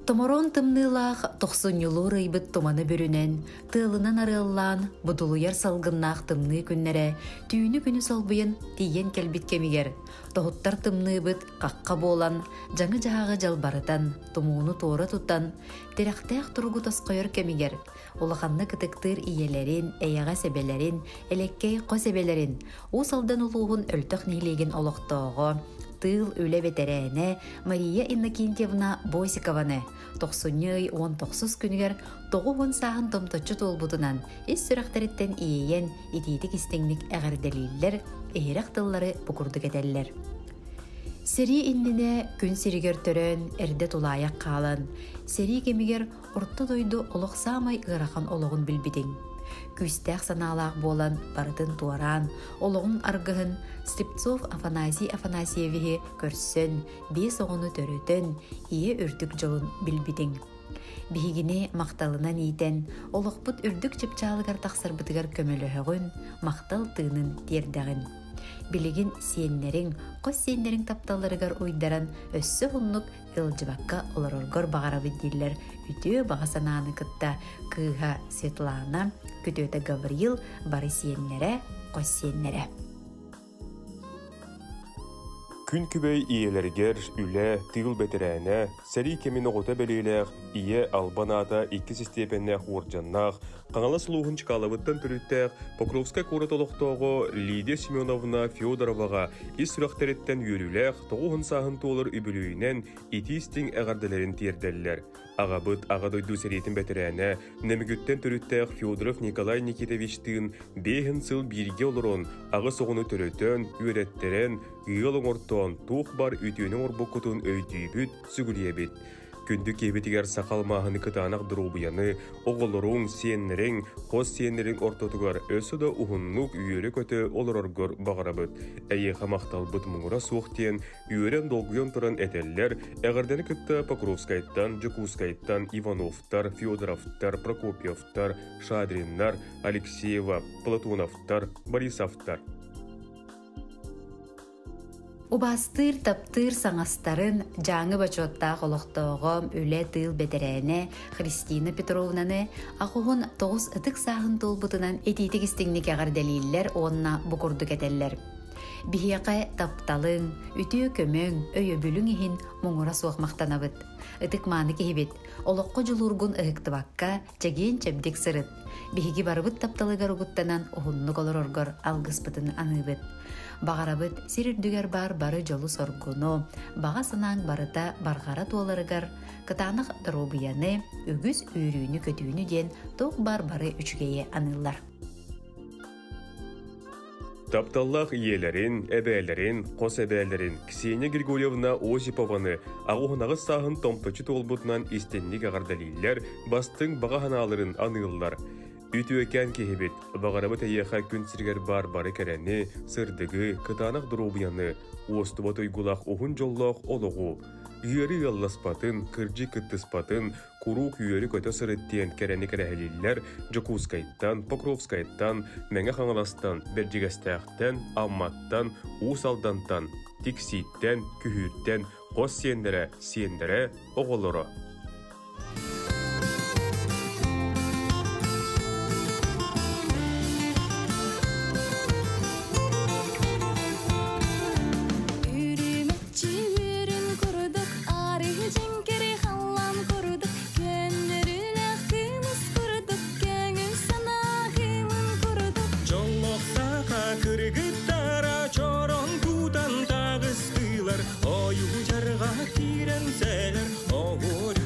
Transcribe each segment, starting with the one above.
Томороон тымныылаах тохсунньулуур ыйбыт туманы бүрүнэн, тыалынан арыаллаан, будулуйар салгыннаах тымныы күннэрэ түүнү-күнү солбуйан тиийэн кэлбит кэмигэр, тоһуттар тымныыбыт хахха буолан, дьаҥы-дьаһаҕы дьалбарытан, тумууну туора тутан, тирэхтээх туругу тосхойор кэмигэр, улаханнык ытыктыыр ийэлэрин, эйэҕэс эбэлэрин, элэккэй хос эбэлэрин, Уус Алдан улууһун Өлтөх нэһилиэгин олохтооҕо, тыыл үлэ бэтэрээнэ Мария Иннокентьевна Босикованы тохсунньу ый 19 күнүгэр 90 сааһын томточчу туолбутунан ис сүрэхтэриттэн иэйэн, итиитик-истиҥник эҕэрдэлииллэр, иһирэх тыллары бу курдук этэллэр. Сэрии иннинэ күн сиригэр төрөөн, эрдэ тулаайах хаалан, сэрии кэмигэр Орто дойду олох саамай ыарахан олоҕун билбитиҥ. Күүстээх санаалаах буолан барытын туораан, олоҕуҥ аргыһын Слепцов Афанасий Афанасьевиһы көрсөн, биэс оҕону төрөтөн, ийэ үрдүк дьолун билбитиҥ. Биһигини махталынан иитэн, олохпут үрдүк чыпчаалыгар тахсарбытыгар көмөлөһөҕүн, махтал тыынын тиэрдэҕин. Билигин сиэннэриҥ, хос сиэннэриҥ тапталларыгар уйдаран, өссө уһуннук ыалдьыбакка олороргор баҕарабыт дииллэр үтүө баҕа санааны кытта кыыһа Светлана, күтүөтэ Гаврил, бары сиэннэрэ, хос сиэннэрэ. Күн күбэй ийэлэригэр үлэ, тыыл бэтэрээнэ, сэрии кэмин оҕото бэлиэлээх ийэ албан аата иккис истиэпэннээх уордьаннаах, Хаҥалас улууһун Чкаловыттан төрүттээх Покровскай куорат олохтооҕо Лидия Семеновна Федороваҕа ис сүрэхтэриттэн үөрүүлээх 90 сааһын туолар үбүлүөйүнэн итии-истиҥ эҕэрдэлэрин тиэрдэллэр. Аҕабыт Аҕа дойду сэриитин бэтэрээнэ, Нөмүгүттэн төрүттээх Федоров Николай Никитовичтыын биэһин сыл бииргэ олорон, аҕыс оҕону төрөтөн, үөрэттэрэн, ыал оҥортоон, туох бар үтүөнү оҥорбуккутун өйдүүбүт, сүгүрүйэбит. Күндү киһибитигэр саха алмааһыны кытаанах доруобуйаны, оҕолоруҥ, сиэннэриҥ, хос сиэннэриҥ ортотугар өссө да уһуннук үөрэ-көтө олороргор баҕарабыт. Эйиэхэ махталбыт муҥура суох диэн үөрэн-долгуйан туран этэллэр, эҕэрдэни кытта Покровскайтан, Дьокуускайтан Ивановтар, Федоровтар, Прокопьевтар, Шадриннар, Алексеева, Платоновтар, Борисовтар. Убаастыыр, таптыыр саҥастарын Дьааҥы бочуоттаах олохтооҕо, үлэ-тыыл бэтэрээнэ Христина Петровнаны 89 ытык сааһын туолбутунан итиитик истиҥник эҕэрдэлииллэр уонна бу курдук этэллэр. Биһиэхэ тапталыҥ, үтүө көмөҥ, өйөбүлүҥ иһин муҥура суох махтанабыт. Ытык-мааны киһибит, олоххо дьулуургун ыһыктыбакка, чэгиэн-чэбдик сырыт. Биһиги барыбыт тапталыгар угуттанан уһуннук олороргор алгыспытын аныыбыт. Баҕарабыт сир үрдүгэр баар бары дьолу-соргуну, баҕа санааҥ барыта барҕара туоларыгар, кытаанах доруобуйаны, үгүс үөрүүнү-көтүүнү диэн туох баар бары үчүгэйи аныыллар. Тапталлаах ийэлэрин, эбээлэрин, хос эбээлэрин Ксения Григорьевна Осипованы 88 сааһын томточу туолбутунан истинник эҕэрдэлииллэр, бастыҥ баҕа санааларын аныыллар. Үтүөкээн киһибит, баҕарабыт эйиэхэ күн сиригэр баар бары кэрэни, сырдыгы, кытаанах доруобуйаны, уостубат уйгулаах уһун дьоллоох олоҕу, ыарыы ыалласпатын, кырдьыы кыттыспатын, куруук үөрэ-көтө сырыт диэн кэрэни кэрэһэлииллэр Дьокуускайтан, Покровскайтан, Мэҥэ Хаҥаластан, Бэрдьигэстээхтэн, Амматтан, Уус Алдантан, Тиксииттэн, Күһүүртэн хос сиэннэрэ, сиэннэрэ, оҕолоро. Үрүмэччи үөрүн курдук, арыы дьэҥкири халлаан курдук, көннөрүлээх кымыс курдук, көҥүл санаа кыымын курдук. Дьоллоох саха кыргыттара чорон кутан таҕыстылар, ойуу дьарҕа киирэн сэлэр, оһуор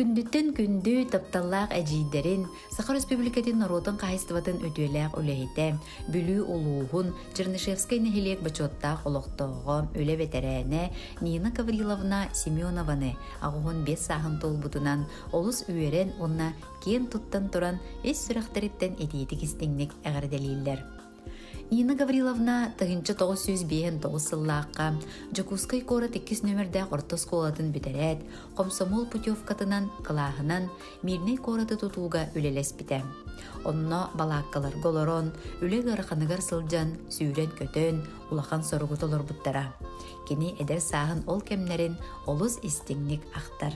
Күндүттэн күндү, тапталлаах эдьиийдэрин, Саха Өрөспүүбүлүкэтин норуотун хаһаайыстыбатын үтүөлээх үлэһитэ, Бүлүү улууһун Чернышевскай нэһилиэк бочуоттаах олохтооҕо, үлэ бэтэрээнэ Нина Гавриловна Семенованы 85 сааһын туолбутунан олус үөрэн уонна киэн туттан туран ис сүрэхтэриттэн итиитик истиҥник эҕэрдэлииллэр. Нина Гавриловна 1959 сыллаахха Дьокуускай куорат иккис нүөмэрдээх орто оскуолатын бүтэрээт, хомсомуол путевкатынан, кылааһынан Мирнэй куораты тутууга үлэлэспитэ. Онно балааккаларга олорон, үлэ ыараханыгар сылдьан, сүүрэн-көтөн, улахан соругу толорбуттара. Кини эдэр сааһын ол кэмнэрин олус истиҥник ахтар.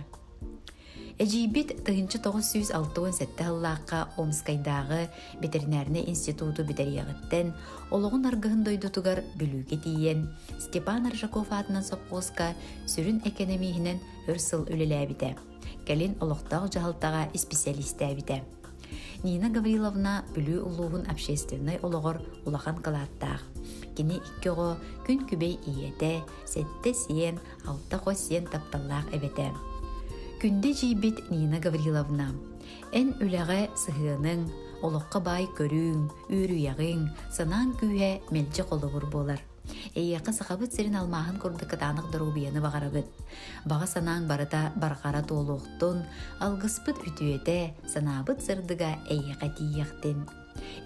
Эдьиийбит 1967 сыллаахха Омскайдааҕы ветеринарнай институту бүтэриэҕиттэн олоҕун аргыһын дойдутугар Бүлүүгэ тиийэн, Степан Аржаков аатынан сопхуоска сүрүн экэнэмииһинэн өр сыл үлэлээбитэ. Кэлин олохтоох дьаһалтаҕа исписэлиистээбитэ. Нина Гавриловна Бүлүү улууһун общественнай олоҕор улахан кылааттаах. Кини икки оҕо күн күбэй ийэтэ, сэттэ сиэн, алта хос сиэн тапталлаах эбэтэ. Күндү эдьиийбит Нина Гавриловна, эн үлэҕэ сыһыаныҥ, олоххо баай көрүүҥ, үөрүйэҕиҥ, санааҥ күүһэ мэлдьи холобур буолар. Эйиэхэ Сахабыт сирин алмааһын курдук кытаанах доруобуйаны баҕарабыт. Баҕа санааҥ барыта барҕара туолуохтун, алгыспыт үтүөтэ, санаабыт сырдыга эйиэхэ тиийиэхтин.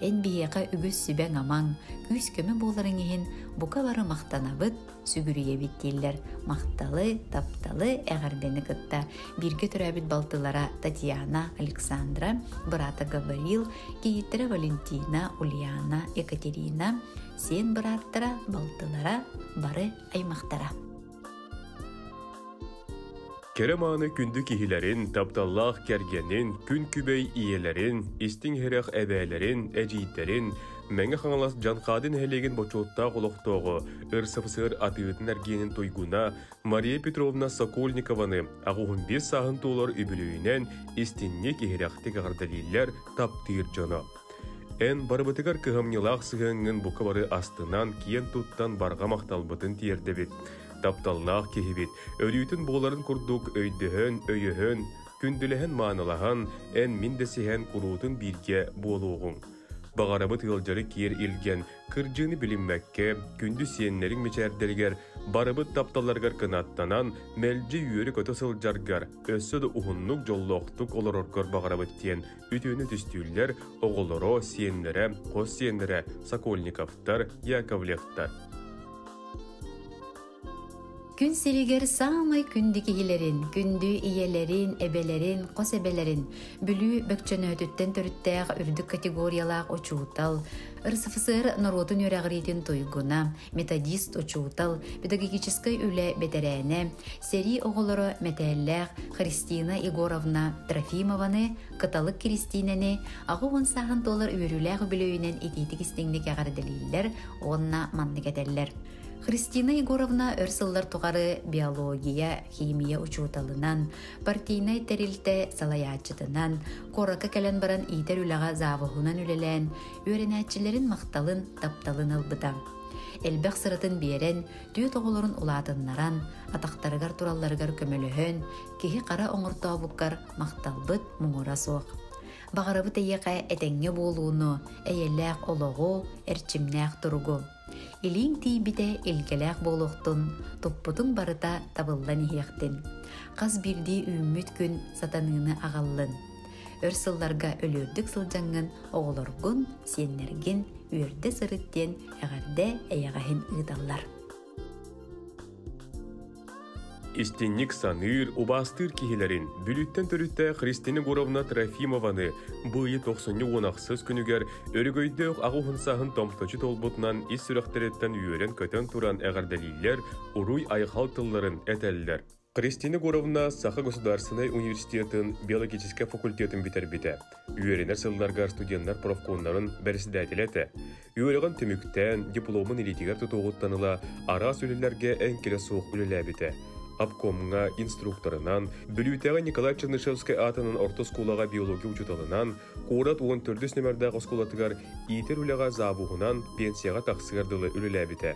Эн биһиэхэ үгүс сүбэҥ-амаҥ, күүс-көмө буоларыҥ иһин бука бары махтанабыт, сүгүрүйэбит дииллэр махталы, тапталы, эҕэрдэни кытта бииргэ төрөөбүт балтылара Татьяна, Александра, быраата Гаврил, кийииттэрэ Валентина, Ульяна, Екатерина, сиэн бырааттара, балтылара, бары аймахтара. Кэрэ мааны күндү киһилэрин, тапталлаах кэргэнин, күн күбэй ийэлэрин, истиҥ иһирэх эбээлэрин, эдьиийдэрин, Мэҥэ Хаҥалас Дьанхаады нэһилиэгин бочуоттаах олохтооҕо, РСФСР атыытын-эргиэнин туйгуна Мария Петровна Сокольникованы 85 сааһын туолар үбүлүөйүнэн истиҥник иһирэхтик эҕэрдэлииллэр таптыыр дьоно. Эн барыбытыгар кыһамньылаах сыһыаҥҥын бука бары астынан, киэн туттан барҕа махталбытын тиэрдэбит. Тапталлаах киһибит, өрүүтүн буоларын курдук өйдөһөн, өйөһөн, күндүлэһэн-маанылаһан, эн-мин дэсиһэн куруутун бииргэ буолуоҕуҥ. Баҕарабыт ыалдьары киэр илгэн, кырдьыыны билиммэккэ, күндү сиэннэриҥ мичээрдэригэр, барыбыт тапталларыгар кынаттанан, мэлдьи үөрэ-көтө сылдьаргар, өссө да уһуннук дьоллоохтук олороргор баҕарабыт диэн үтүөнү түстүүллэр оҕолоро, сиэннэрэ, хос сиэннэрэ Сокольниковтар, Яковлевтар. Күн сиригэр саамай күндү киһилэрин, күндү ийэлэрин, эбэлэрин, хос эбэлэрин Бүлүү Бөкчөнөөтүттэн төрүттээх үрдүк категориялаах учуутал, РСФСР норуотун үөрэҕириитин туйгуна, методист учуутал, педагогическай үлэ бэтэрээнэ, сэрии оҕолоро мэтээллээх Христина Егоровна Трофимованы, Кыталык Киристиинэни 80 сааһын туолар үөрүүлээх үбүлүөйүнэн итиитик-истиҥник эҕэрдэлииллэр уонна маннык этэллэр. Христина Егоровна өр сыллар тухары биология, химия учууталынан, партийнай тэрилтэ салайааччытынан, куоракка кэлэн баран иитэр үлэҕэ завуһунан үлэлээн, үөрэнээччилэрин махталын, тапталын ылбыта. Элбэх сыратын биэрэн, түөрт оҕолорун улаатыннаран, атахтарыгар туралларыгар көмөлөһөн, киһи-хара оҥортообуккар махталбыт муҥура суох. Баҕарабыт эйиэхэ этэҥҥэ буолууну, эйэлээх олоҕу, эрчимнээх туругу. Илииҥ тиийбитэ илгэлээх буолуохтун, туппутуҥ барыта табыллан иһиэхтин. Хас биирдии үүммүт күн сатаныыны аҕаллын. Өр сылларга өлүөрдүк сылдьаҥҥын оҕолоргун, сиэннэргин үөрдэ сырыт диэн эҕэрдэ эйэҕэһин ыыталлар. Истинник саныыр, убаастыыр киһилэрин Бүлүүттэн төрүттээх Христина Егоровна Трофимованы бу ыйы тохсунньу уон ахсыс күнүгэр өрөгөйдөөх аҕа уһун сааһын томточу туолбутунан ис сүрэхтэриттэн үөрэн-көтөн туран эҕэрдэлииллэр, уруй-айхал тылларын этэллэр. Христина Егоровна Саха государственнай университетын биологическай факультетын бүтэрбитэ. Үөрэнэр сылларга студеннар профкомнарын бэрэссэдээтэлэ этэ. Үөрэҕин түмүктээн, дипломун илиитигэр тутуоҕуттан ыла араас үлэлэргэ эҥкилэ суох үлэлээбитэ. Обкомҥа инструкторынан, Бүлүүтээҕи Николай Чернышевскай аатынан орто оскуолаҕа биология учууталынан, куорат уон төрдүс нүмердээх оскуолатыгар иитэр үлэҕэ завуһунан пенсияҕа тахсыар дылы үлэлээбитэ.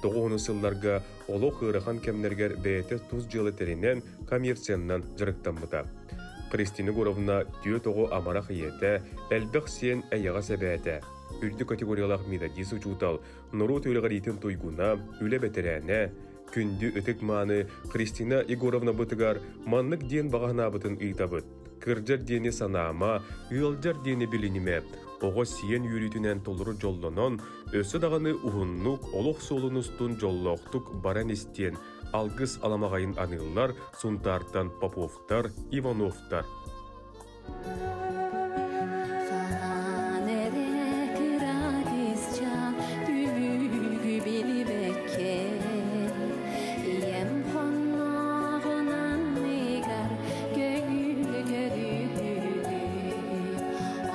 Тоҕуһунус сылларга олох ыарахан кэмнэригэр бэйэтэ тус дьыала тэринэн, коммерцияннан дьарыктаммыта. Христина Егоровна түөрт оҕо амарах ийэтэ, элбэх сиэн эйэҕэс эбээтэ, үрдүк категориялаах методист учуутал, норуот үөрэҕириитин туйгуна, үлэ бэтэрээнэ, күндү ытык-мааны Христина Егоровнабытыгар маннык диэн баҕа санаабытын ыытабыт. Кырдьар диэни санаама, ыалдьар диэни билинимэ, оҕо сиэн үөрүүтүнэн толору дьоллонон, өссө даҕаны уһуннук олох суолун устун дьоллоохтук баран истиэн алгыс аламаҕайын аныыллар Сунтаартан Поповтар, Ивановтар. Хаһан эрэ кыра кыысчаан түбүгү билбэккэ Ийэм хонноҕун анныгар көҥүл көрүлү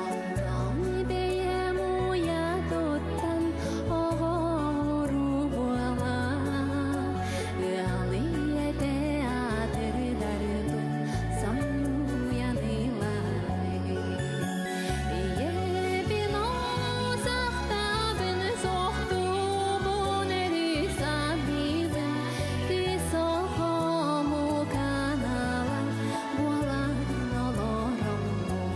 Онтон бэйэм уйа туттан оҕолору буолан Ыал ийэтэ аатырдарбын самнуйан Ийэбин оосахтабын сохтубун эрисабибын Кисохому канала буолан олороммун.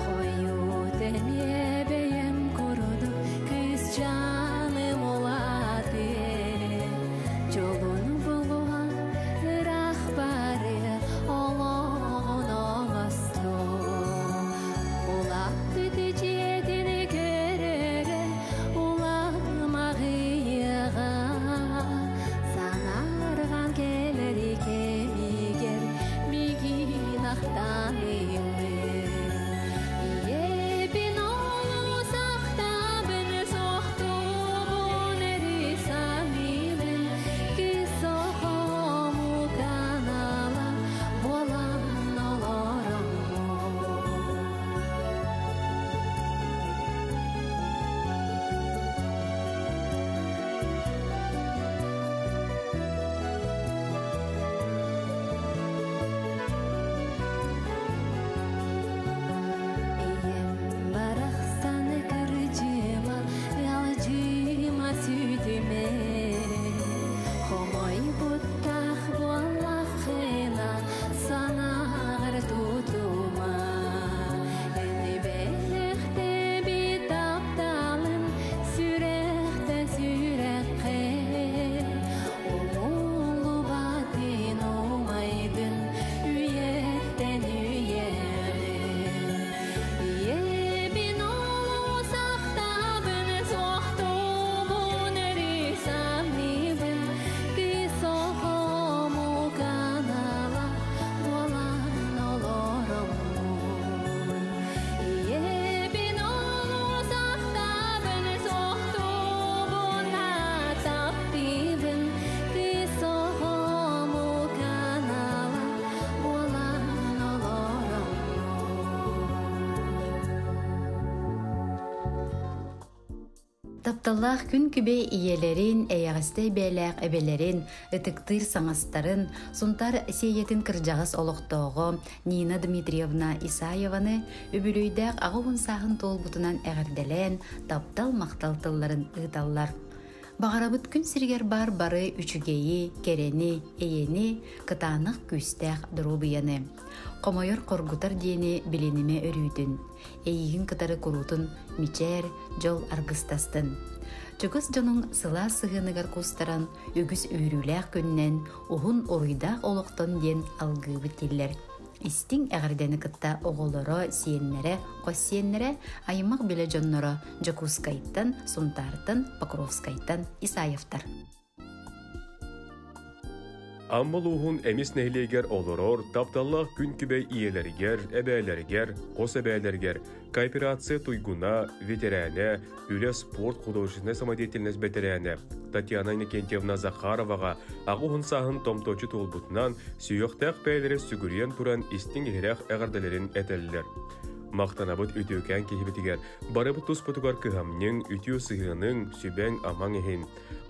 Хойут эмиэ бэйэм курдук кыысчааным улаатыа, дьолун булуһан ыраах барыа, олоҕун оҥостуо. Улааппыт дьиэтин көрөрө уламаҕыйыаҕа, санаарҕаан кэлэр кэмигэр миигин ахтан Ийэбин олус ахтабын, сохтуубун эрисамибын, кыыс оҕому канала буолан олороммун. Ийэм барахсан кырдьыма, ыалдьыма сүтүмэ, хомойбуттаах буоллаххына санааҕар тутума. Эн тапталым сүрэхтэн сүрэххэ, умуллубатын умайдын үйэттэн үйэҕэ. Ийэбин олус ахтабын, суохтуубун эрисамныбын, кыыс оҕому канала буолан олороммун. Ийэбин олус ахтабын, суохтуубун таптыыбын, кыыс оҕому канала буолан олороммун. Тапталлаах күн күбэй ийэлэрин, эйэҕэстэй бэйэлээх эбэлэрин, ытыктыыр саҥастарын, Сунтаар Сиэйэтин кырдьаҕас олохтооҕо Нина Дмитриевна Исаеваны үбүлүөйдээх 80 сааһын туолбутунан эҕэрдэлээн, таптал-махтал тылларын ыыталлар. Баҕарабыт күн сиригэр баар бары үчүгэйи, кэрэни, эйэни, кытаанах күүстээх доруобуйаны. Хомойор хоргутар диэни билинимэ өрүүтүн. Эйигин кытары куруутун мичээр, дьол аргыстастын. Чугас дьонуҥ сылаас сыһыаныгар куустаран, үгүс үөрүүлээх күннэн, уһун уруйдаах олохтон диэн алгыыбыт дииллэр. Истиҥ эҕэрдэни кытта оҕолоро, сиэннэрэ, хос сиэннэрэ, аймах билэ дьонноро Дьокуускайтан, Сунтаартан, Покровскайтан Исаевтар. Амма улууһун Эмис нэһилиэгэр олорор тапталлаах күн күбэй ийэлэригэр, эбээлэригэр, хос эбээлэригэр кооперация туйгуна, ветерээнэ, үлэ спорт художественнай самодеятельность бэтэрээнэ Татьяна Иннокентьевна Захароваҕа аҕа уһун сааһын томточу туолбутунан сүһүөхтээх бэйэлэрэ сүгүрүйэн туран истиҥ-иһирэх эҕэрдэлэрин этэллэр. Махтанабыт үтүөкээн киһибитигэр, барыбыт туспутугар кыһамньыҥ, үтүө сыһыаныҥ, сүбэҥ-амаҥ иһин.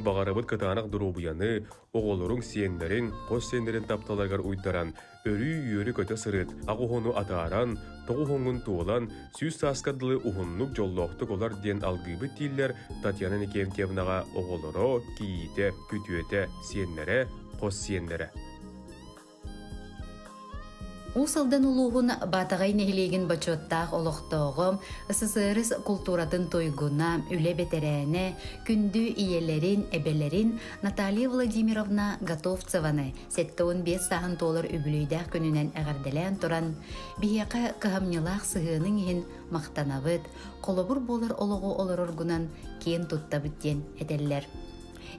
Баҕарабыт кытаанах доруобуйаны, оҕолоруҥ, сиэннэриҥ, хос сиэннэрин тапталарыгар уйдаран, өрүү үөрэ-көтө сырыт, аҕуһуну атааран, тоҕуһуҥҥун туолан, сүүс сааскар дылы уһуннук дьоллоохтук олор диэн алгыыбыт дииллэр Татьяна Никентьевнаҕа оҕолоро, кийиитэ, күтүөтэ, сиэннэрэ, хос сиэннэрэ. Уус Алдан улууһун Баатаҕай нэһилиэгин бочуоттаах олохтооҕо, СССР култууратын туйгуна, үлэ бэтэрээнэ, күндү ийэлэрин, эбэлэрин Наталья Владимировна Готовцеваны 75 сааһын туолар үбүлүөйдээх күнүнэн эҕэрдэлээн туран, биһиэхэ кыһамньылаах сыһыаныҥ иһин махтанабыт, холобур буолар олоҕу олороргунан киэн туттабыт диэн этэллэр.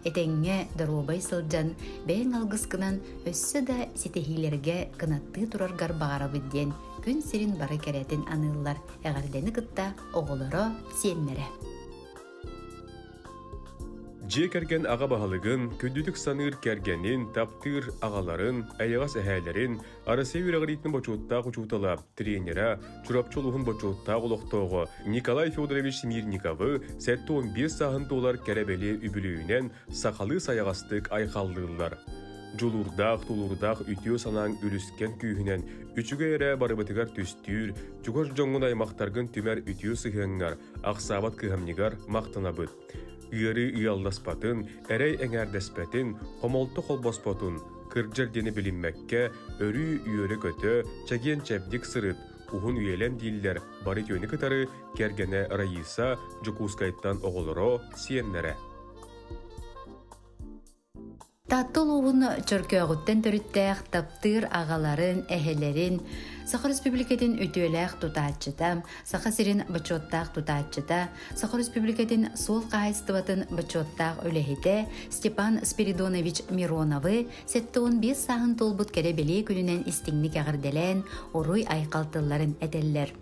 Этэҥҥэ доруобай сылдьан, бэйэҥ алгыскынан өссө да ситиһиилэргэ кынаттыы тураргар баҕарабыт диэн күн сирин бары кэрэтин аныыллар эҕэрдэни кытта оҕолоро, сиэннэрэ. Дьиэ кэргэн аҕа баһылыгын, күндүтүк саныыр кэргэнин, таптыыр аҕаларын, эйэҕэс эһээлэрин, Арассыыйа үөрэҕириитин бочуоттаах учуутала, тренерэ, Чурапчы улууһун бочуоттаах олохтооҕо Николай Федорович Смирниковы 75 сааһын туолар кэрэ-бэлиэ үбүлүөйүнэн сахалыы сайаҕастык айхаллыыллар. Дьулуурдаах, тулуурдаах үтүө санааҥ үлүскэн күүһүнэн үчүгэй эрэ барыбытыгар түстүүр, чугас дьоҥҥун аймахтаргын түмэр үтүө сыһыаҥҥар, ахсаабат кыһамньыгар махтанабыт. Ыарыы ыалласпатын, эрэй эҥээрдэспэтин, хомолто холбоспотун, кырдьар диэни билиммэккэ, өрүү үөрэ-көтө, чэгиэн-чэбдик сырыт, уһун үйэлэн дииллэр бары үтүөнү кытары кэргэнэ Раиса, Дьокуускайтан оҕолоро, сиэннэрэ. Таатта улууһун Чөркөөҕүттэн төрүттээх таптыыр аҕаларын, эһэлэрин, Саха Республикатын үтүөлээх тутааччыта, Саха сирин бочуоттаах тутааччыта, Саха Республикатын суол хаһаайыстыбатын бочуоттаах үлэһитэ Степан Спиридонович Мироновы 75 сааһын туолбут кэрэ бэлиэ күнүнэн истиҥник эҕэрдэлээн, уруй-айхал тылларын этэллэр.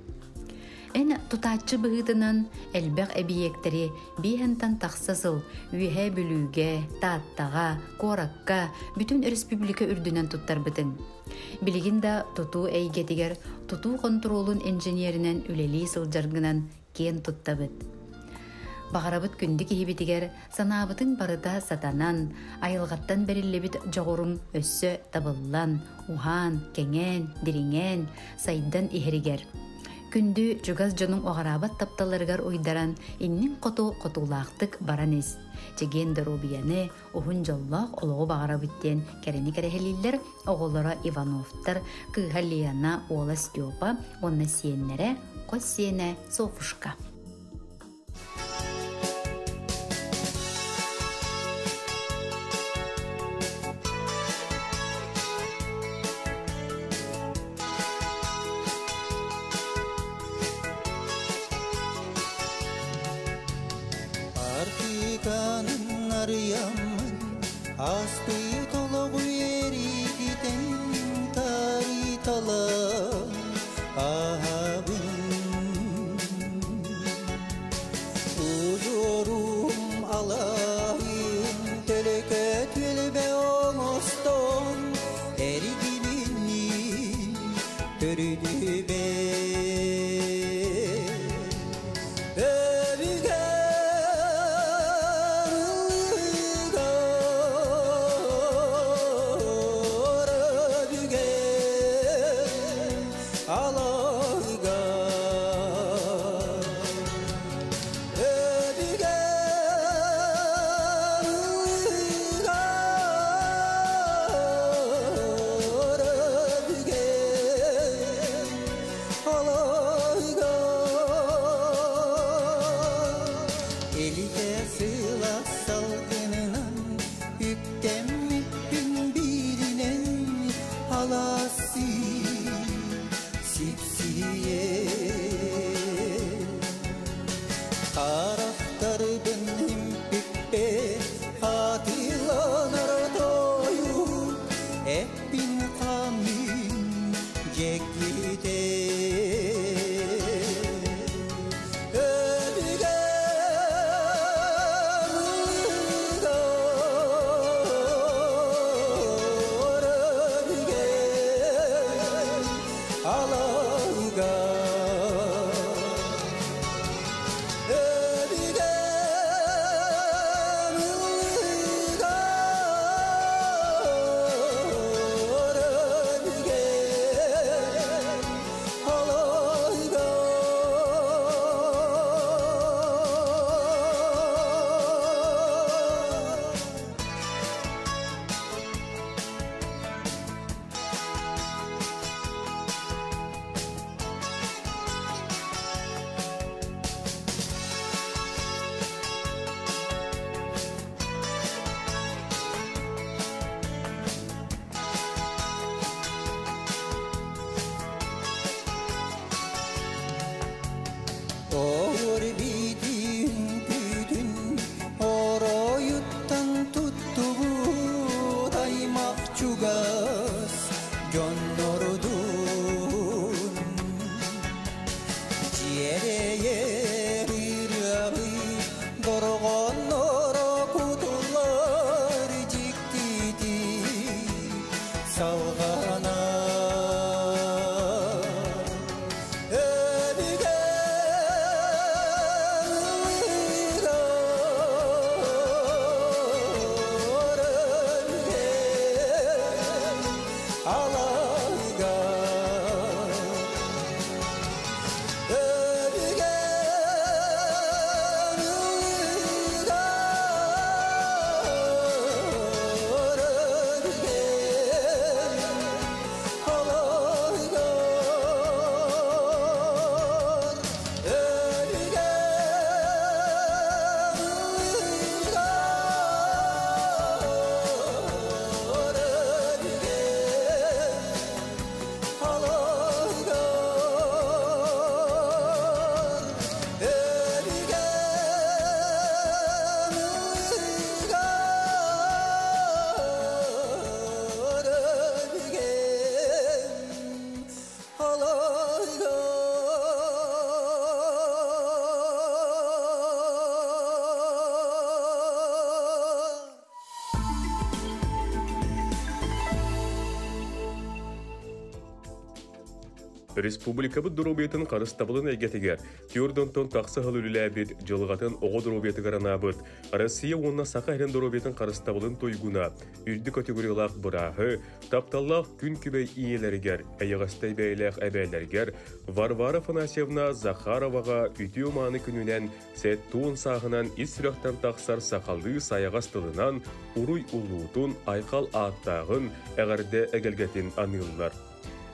Эн тутааччы быһыытынан элбэх эбийиэктэри биэһэнтэн тахса сыл Үөһээ Бүлүүгэ, Тааттаҕа, куоракка, бүтүн өрөспүүбүлүкэ үрдүнэн туттарбытыҥ. Билигин да тутуу эйгэтигэр тутуу хонтуруолун инженеринэн үлэлии сылдьаргынан киэн туттабыт. Баҕарабыт күндү киһибитигэр санаабытыҥ барыта сатанан, айылҕаттан бэриллибит дьоҕуруҥ өссө табыллан, уһаан, кэҥээн, дириҥээн, сайдан иһэригэр. Күндү чугас дьонуҥ уҕараабат тапталларыгар уйдаран, инниҥ хоту хотуулаахтык баран ис. Чэгиэн доруобуйаны, уһун дьоллоох олоҕу баҕарабыт диэн кэрэни кэрэһэлииллэр оҕолоро Ивановтар, кыыһа Лена, уола Степа уонна сиэннэрэ, хос сиэнэ Софушка. Артыканын арыйаммын, ааспыт олоҕу эригитэн тариталан аһабын. Ужурум алайын төлөкө түлбэ оҥостон эригилинни төрүдүбэ. Элите сыла салгынынан үктэммиппин бииринэн аласи сипсие Харахтарбын импиппе хатыланар тою эппин хамын жекките. Республикабыт доруобуйатын харыстабылын эйгэтигэр 4-тон тахса сыл үлэлээбит дьылҕатын оҕо доруобуйатыгар анаабыт Россия уонна Саха сирин доруобуйатын харыстабылын туйгуна, үрдүк категориялаах бырааһы, тапталлаах күн күбэй ийэлэригэр, эйэҕэстэй бэйэлээх эбээлэригэр Варвара Афанасьевна Захароваҕа үтүө мааны күнүнэн 70 сааһынан ис сүрэхтэн тахсар сахалыы сайаҕас тылынан уруй улуутун, айхал ааттааҕын, эҕэрдэ эгэлгэтин аныыллар.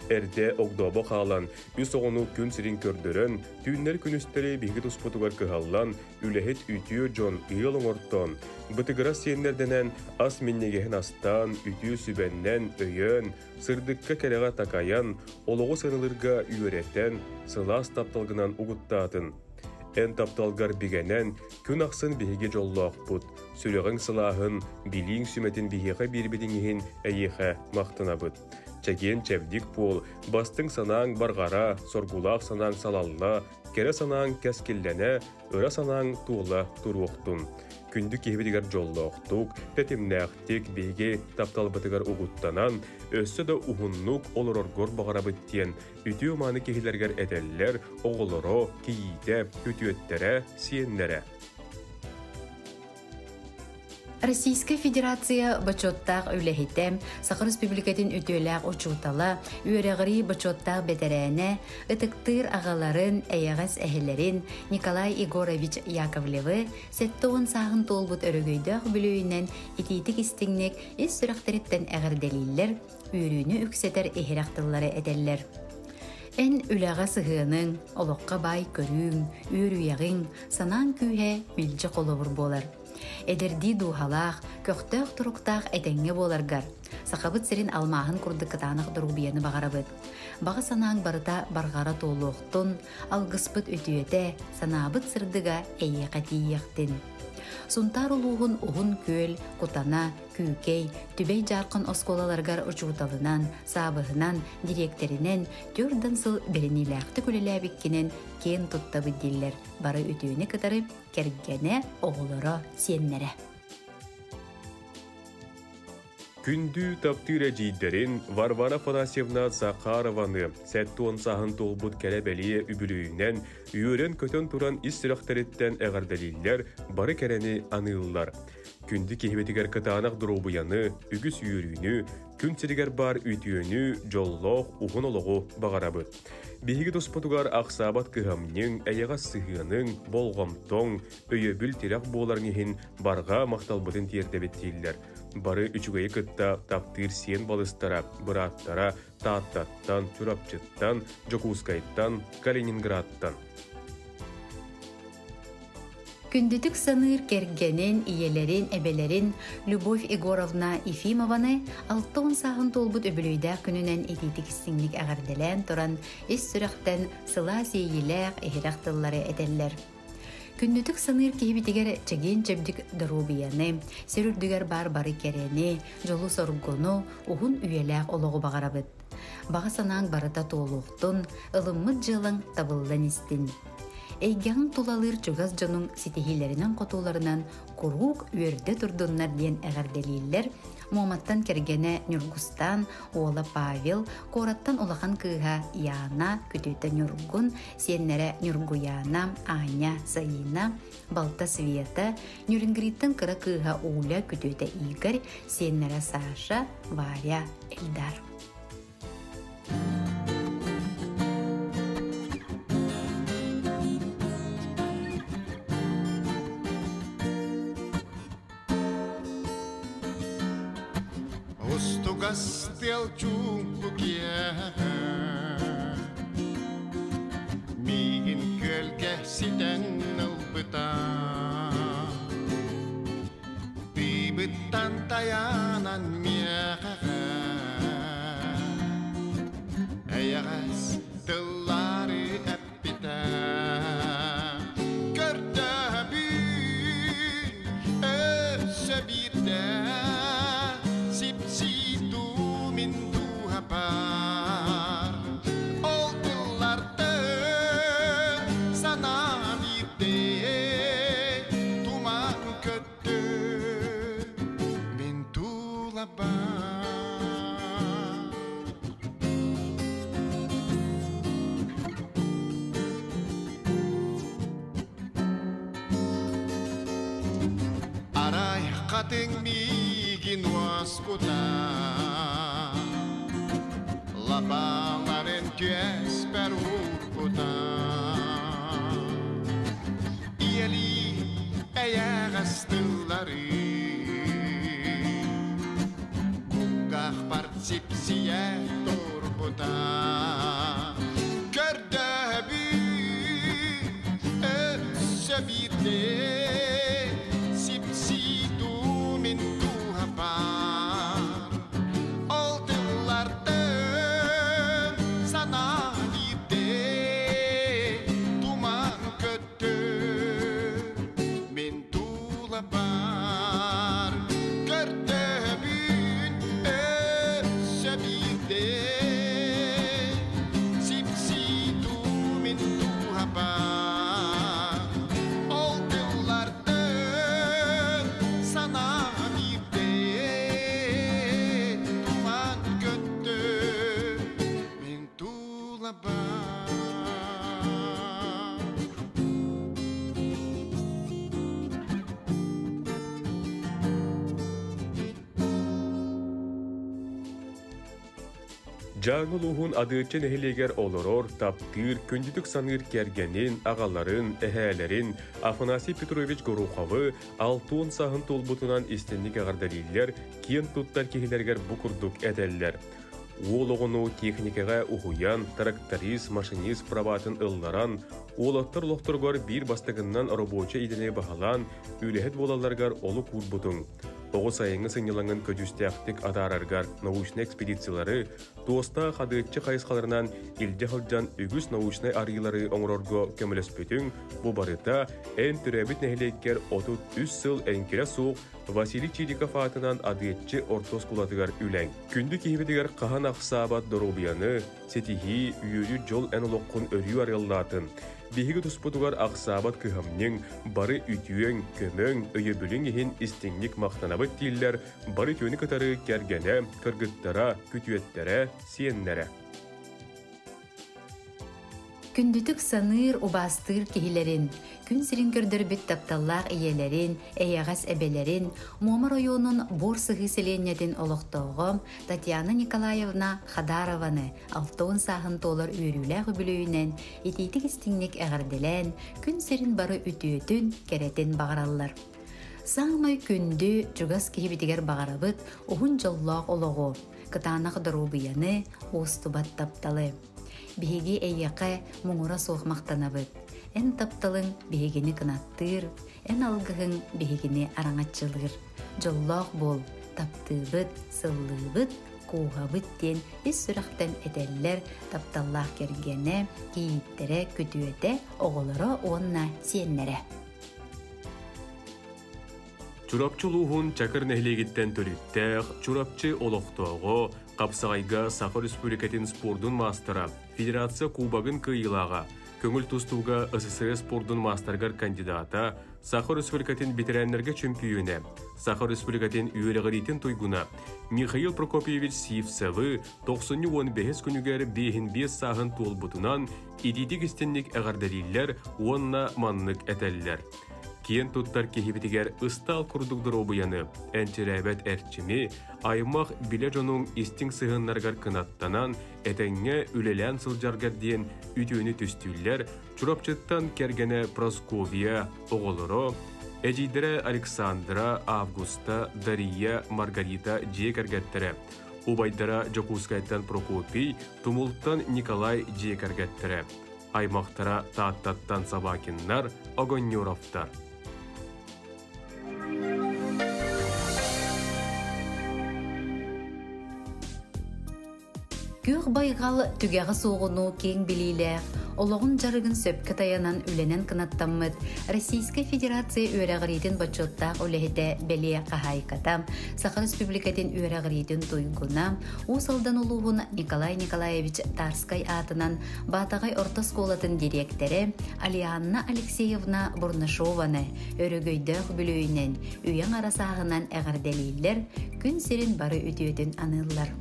Эрдэ огдообо хаалан, үс оҕону күн сирин көрдөрөн, түүннэри-күнүстэри биһиги туспутугар кыһаллан, үлэһит үтүө дьон ыал оҥортон, бытыгырас сиэннэрдэнэн ас минньигэһин астаан, үтүө сүбэннэн, өйөөн, сырдыкка-кэрэҕэ такайан, олоҕу сыаналыырга үөрэтэн, сылаас тапталгынан угуттаатын. Эн тапталгар бигэнэн, күн ахсын биһиги дьоллоохпут, сүрэҕиҥ сылааһын, билииҥ сүмэтин биһиэхэ биэрбитиҥ иһин эйиэхэ махтанабыт. Чэгиэн чэбдик буол, бастыҥ санааҥ барҕара, соргулаах санааҥ салалла, кэрэ санааҥ кэскиллэнэ, ыра санааҥ туола туруохтун. Күндү киһибитигэр дьоллоохтук, тэтимнээхтик биһиги тапталбытыгар угуттанан, өссө да уһуннук олороргор баҕарабыт диэн үтүө-мааны киһилэргэр этэллэр оҕолоро, кийиитэ, күтүөттэрэ, сиэннэрэ. Российскай Федерация бочуоттаах үлэһитэ, Саха Республикатын үтүөлээх учуутала, үөрэҕирии бочуоттаах бэтэрээнэ, ытыктыыр аҕаларын, эйэҕэс эһэлэрин Николай Егорович Яковлевы 70 сааһын туолбут өрөгөйдөөх бүлүүнэн итиитик-истиҥник ис сүрэхтэриттэн эҕэрдэлииллэр, үөрүүнү үксэтэр иһирэх тыллары этэллэр. Эн үлэҕэ сыһыаныҥ, олоххо баай көрүүҥ, үөрүйэҕиҥ, санааҥ күүһэ мэлдьи холобур буолар. Эдэрдии дууһалаах, көхтөөх туруктаах этэҥҥэ буоларгар, Сахабыт сирин алмааһын курдук кытаанах доруобуйаны баҕарабыт. Баҕа санааҥ барыта барҕара туолуохтун, алгыспыт үтүөтэ, санаабыт сырдыга эйиэхэ тиийиэхтин. Сунтаар улууһун Уһун Күөл, Кутана, Күүкэй, Түбэй Дьаархан оскуолаларыгар учууталынан, саабыһынан, дириэктэринэн 4 сыл бэриниилээхтик үлэлээбиккинэн киэн туттабыт дииллэр бары үтүөнү кытары кэргэнэ, оҕолоро, сиэннэрэ. Күндү таптыыр эдьиийдэрин Варвара Афанасьевна Захарованы 70 сааһын туолбут кэрэ бэлиэ үбүлүөйүнэн үөрэн-көтөн туран ис сүрэхтэриттэн эҕэрдэлииллэр, бары кэрэни аныыллар. Күндү киһибитигэр кытаанах доруобуйаны, үгүс үөрүүнү, күн сиригэр баар үтүөнү, дьоллоох, уһун олоҕу баҕарабыт. Биһиги туспутугар ахсаабат кыһамньыҥ, эйэҕэс сыһыаныҥ, болҕомтоҥ, өйөбүл тирэх буоларыҥ иһин барҕа махталбытын тиэрдэбит дииллэр. Бары үчүгэйи кытта таптыыр сиэн балыстара, бырааттара Тааттаттан, Чурапчыттан, Дьокуускайтан, Калининградтан. Күндүтүк саныыр кэргэнин, ийэлэрин, эбэлэрин Любовь Егоровна Ефимованы 60 сааһын туолбут үбүлүөйдээх күнүнэн итиитик истиҥник эҕэрдэлээн туран, ис сүрэхтэн сылаас иэйиилээх, иһирэх тыллары этэллэр. Күндүтүк саныыр киһибитигэр чэгиэн-чэбдик доруобуйаны, сир үрдүгэр баар бары кэрэни, дьолу-соргуну, уһун үйэлээх олоҕу баҕарабыт. Баҕа санааҥ барыта туолуохтун, ылыммыт дьыалаҥ табыллан истин. Эйгэҕиҥ тулалыыр чугас дьонуҥ ситиһиилэринэн-хотууларынан куруук үөрдэ турдуннар диэн эҕэрдэлииллэр Муоматтан кэргэнэ Ньургустаан, уола Павел, куораттан улахан кыыһа Яна, күтүөтэ Ньургун, сиэннэрэ Ньургуяна, Аня, Саина, балта Света, Нюрингриттан кыра кыыһа Уля, күтүөтэ Игорь, сиэннэрэ Саша, Варя, Эльдар. Устугас тыал чуумпу киэһэ Миигин күөлгэ ситэн ылбыта Тыыбыттан тайаанан миэхэ Эйэҕэс тыллары эппитэ Көрдөһөбүн өссө биирдэ Сипсиитуу мин дууһапар Ол тыллартан санаам биирдэ Туман көттө мин тулабар. Хатыҥ миигин уоскута Лапаларын түөспэр уурбута Ийэлии эйэҕэс тыллары Кулгаахпар сипсийэ турбута Көрдөһөбүн өссө биирдэ Сипсии дуу мин дууһабар Ол тыллартан санаа биирдэ Туман көттө мин тулабар Көрдөһөбүн өссө биирдэ Сипсии дуу мин дууһабар Ол тыллартан санаа биирдэ Туман көттө мин тулабар Дьааҥы улууһун Адыаччы нэһилиэгэр олорор, таптыыр, күндүтүк саныыр кэргэнин, аҕаларын, эһээлэрин Афанасий Петрович Гороховы 60 сааһын туолбутунан истинник эҕэрдэлииллэр, киэн туттар киһилэригэр бу курдук этэллэр. Уол оҕону техникаҕа уһуйан, тракторист, машинист праватын ылларан, уолаттар олохторугар биир бастакыннан рабочай идэни баһылаан, үлэһит буолалларыгар олук уурбутуҥ. Оҕо сайыҥҥы сынньалаҥын көдьүүстээхтик атаараргар научнай экспедициялары, туостаах хадыаччы хайысхаларынан илдьэ сылдьан үгүс научнай арыйыылары оҥорорго көмөлөспүтүҥ бу барыта эн төрөөбүт нэһилиэккэр 33 сыл эҥкилэ суох Василий Чириков аатынан Адыаччы орто оскуолатыгар үлэҥ. Күндү киһибитигэр хаһан ахсаабат доруобуйаны, ситиһии, үөрүү дьол эн олоххун өрүү арыаллаатын. Биһиги туспутугар ахсаабат кыһамньыҥ, бары үтүөҥ, көмөҥ, өйөбүлүҥ иһин истиҥник махтанабыт дииллэр бары үтүөнү кытары кэргэнэ, кыргыттара, күтүөттэрэ, сиэннэрэ. Күндүтүк саныыр, убаастыыр киһилэрин, күн сирин көрдөрбүт тапталлаах ийэлэрин, эйэҕэс эбэлэрин, Муома оройуонун Буор Сыһыы сэлиэнньэтин олохтооҕо Татьяна Николаевна Хадарованы 60 сааһын туолар үөрүүлээх үбүлүөйүнэн итиитик-истиҥник эҕэрдэлээн, күн сирин бары үтүөтүн, кэрэтин баҕараллар. Саамай күндү, чугас киһибитигэр баҕарабыт уһун дьоллоох олоҕу, кытаанах доруобуйаны, уостубат тапталы. Биһиги эйиэхэ муҥура суох махтанабыт. Эн тапталыҥ биһигини кынаттыыр, эн алгыһыҥ биһигини араҥаччылыыр. Дьоллоох буол, таптыыбыт, сыллыыбыт, кууһабыт диэн ис сүрэхтэн этэллэр тапталлаах кэргэнэ, кийииттэрэ, күтүөтэ, оҕолоро уонна сиэннэрэ. Чурапчы улууһун Чакыр нэһилиэгиттэн төрүттээх Чурапчы олохтооҕо, хапсаҕайга Саха Республикатын спордун маастара, Федерация Кубогын кыайыылааҕа, көҥүл тустууга СССР спордун маастарыгар кандидата, Саха Республикатын бэтэрээннэргэ чөмпүйүөнэ, Саха Республикатын үөрэҕириитин туйгуна Михаил Прокопьевич Сивцевы тохсунньу 15 күнүгэр биэһин биэс сааһын туолбутунан итиитик истинник эҕэрдэлииллэр уонна маннык этэллэр. Киэн туттар киһибитигэр ыстаал курдук доруобуйаны, энчирээбэт эрчими, аймах билэ дьонуҥ истиҥ сыһыаннарыгар кынаттанан, этэҥҥэ үлэлээн сылдьаргар диэн үтүөнү түстүүллэр Чурапчыттан кэргэнэ Прасковья, оҕолоро, эдьиийдэрэ Александра, Августа, Дария, Маргарита дьиэ кэргэттэрэ, убайдара Дьокуускайтан Прокопий, Тумултан Николай дьиэ кэргэттэрэ, аймахтара Тааттаттан Собакиннар, Огоннюровтар. Күөх байҕал түгэҕэ суоҕунуу киэҥ билиилээх, олоҕун дьарыгын сөпкө тайанан үлэнэн кынаттаммыт Российскай Федерация үөрэҕириитин бочуоттаах үлэһитэ бэлиэ хаһаайката, Саха Республикатын үөрэҕириитин туйгуна, Уус Алдан улууһун Николай Николаевич Тарскай аатынан Баатаҕай орто оскуолатын дириэктэрэ Алианна Алексеевна Бурнашованы өрөгөйдөөх үбүлүөйүнэн үйэҥ арасааһынан эҕэрдэлииллэр, күн сирин бары үтүөтүн аныыллар.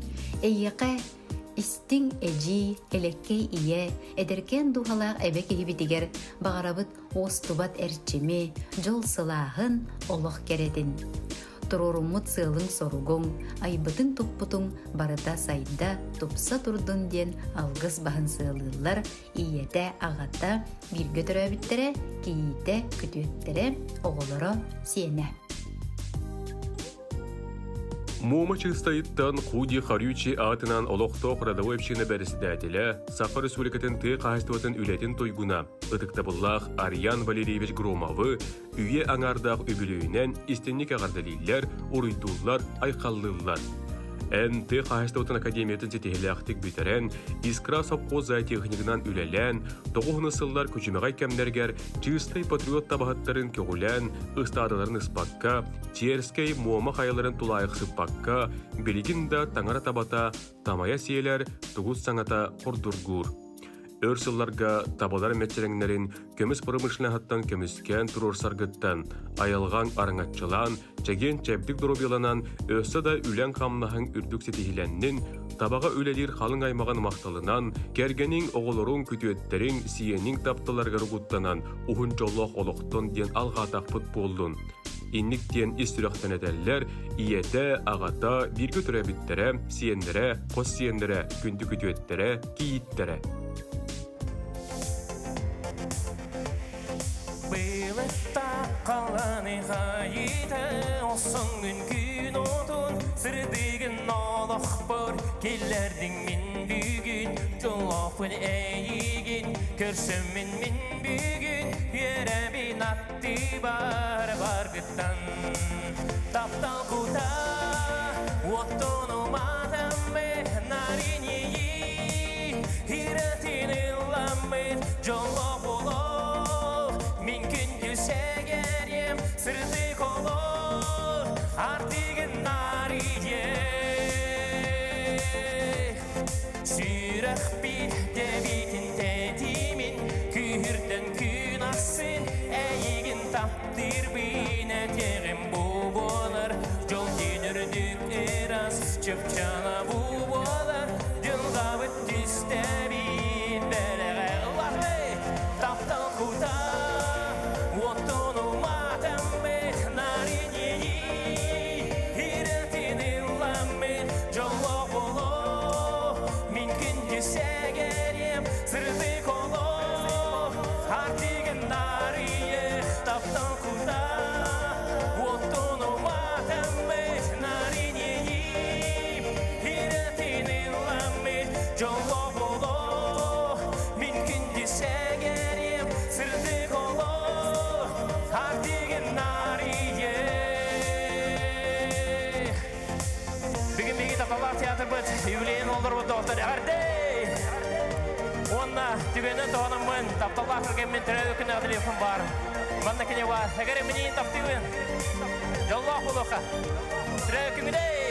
Эйиэхэ истиҥ эдьиий, элэккэй ийэ, эдэркээн дууһалаах эбэ киһибитигэр баҕарабыт уостубат эрчими, дьол сылааһын, олох кэрэтин. Туруоруммут сыалыҥ-соругуҥ, айбытыҥ-туппутуҥ барыта сайда, тупса турдун диэн алгыс баһын сыалыыллар ийэтэ, аҕата, бииргэ төрөөбүттэрэ, кийиитэ, күтүөттэрэ, оҕолоро, сиэнэ. Муома Чыыстайыттан Худи Харючи аатынан олохтоох родовой община бэрэссэдээтэлэ, Саха Республикатын тыа хаһаайыстыбатын үлэтин туйгуна, ытыктабыллаах Арьян Валерьевич Громовы үйэ аҥаардаах үбүлүөйүнэн истиҥник эҕэрдэлииллэр, уруйдууллар, айхаллыыллар. Эн тыа хаһаайыстыбатын академиятын ситиһиилээхтик бүтэрэн, Искра сопхуос зоотехнигынан үлэлээн, тоҕуһуна сыллар күчүмэҕэй кэмнэригэр чыыстай патриот табаһыттарын көҕүлээн, ыстаадаларын ыспакка, Черскэй Муома хайаларын тулаайахсыппакка, билигин да таҥара табата тамайа сиэлэр, тугут саҥата хордургуур. Өр сылларга табалар мэччирэҥнэрин көмүс промышленноһыттан көмүскээн туруорсаргыттан, айылҕаҥ араҥаччылаан, чэгиэн-чэбдик доруобуйаланан, өссө да үлэҥ-хамнаһыҥ үрдүк ситиһиилэннин, табаҕа үлэлиир халыҥ аймаҕын махталынан, кэргэниҥ, оҕолоруҥ, күтүөттэриҥ, сиэниҥ тапталарыгар угуттанан, уһун дьоллоох олохтон диэн алҕаатахпыт буоллун. Инник диэн ис сүрэхтэн этэллэр, ийэтэ, аҕата, бииргэ төрөөбүттэрэ, сиэннэрэ, хос сиэннэрэ, күндү күтүөттэрэ, кийииттэрэ. Былыттаах хайыта осоҥҥун күн отун сырдыгын олохпор киллэрдиҥ мин бүгүн дьоллоохпун эйигин көрсөммүн мин бүгүн үөрэбин аттыбар баргыттан таптал кута оттон уматаммыт наринии ирэтин ылламмыт дьоллоох олох мин күндү сэгэрим сырдык олох артыгын нарие сүрэхпит тэбитин тэтимин күүһүрдэн күн ахсын эйигин таптыырбын этиэҕим бу буолар дьол диэн үрдүк ыраас чыпчаана бу буолар дьылҕабыт түстэбит бэлэҕэ ыллаһыы таптал кута оттон уматаммыт наринии ирэтин ылламмыт дьоллоох олох мин күндү сэгэрим сырдык олох артыгын нарыйы таптал кута оттон уматаммыт наринии ирэтин ылламмыт дьоллоох олох мин күндү сэгэрим сырдык олох артыгын нарыйы. Бүгүн биһиги тапталлаах театрбыт юбилейын олорбут доҕоттор эҕэрдэ! Уонна түгэнинэн туһанаммын тапталлаах кэргэммин төрөөбүт күннээҕи телефон баар. Манна кини бар. Эгэр миниин таптыыбын. Дьоллоох буолуохха. Төрөөбүт күҥҥүнэй!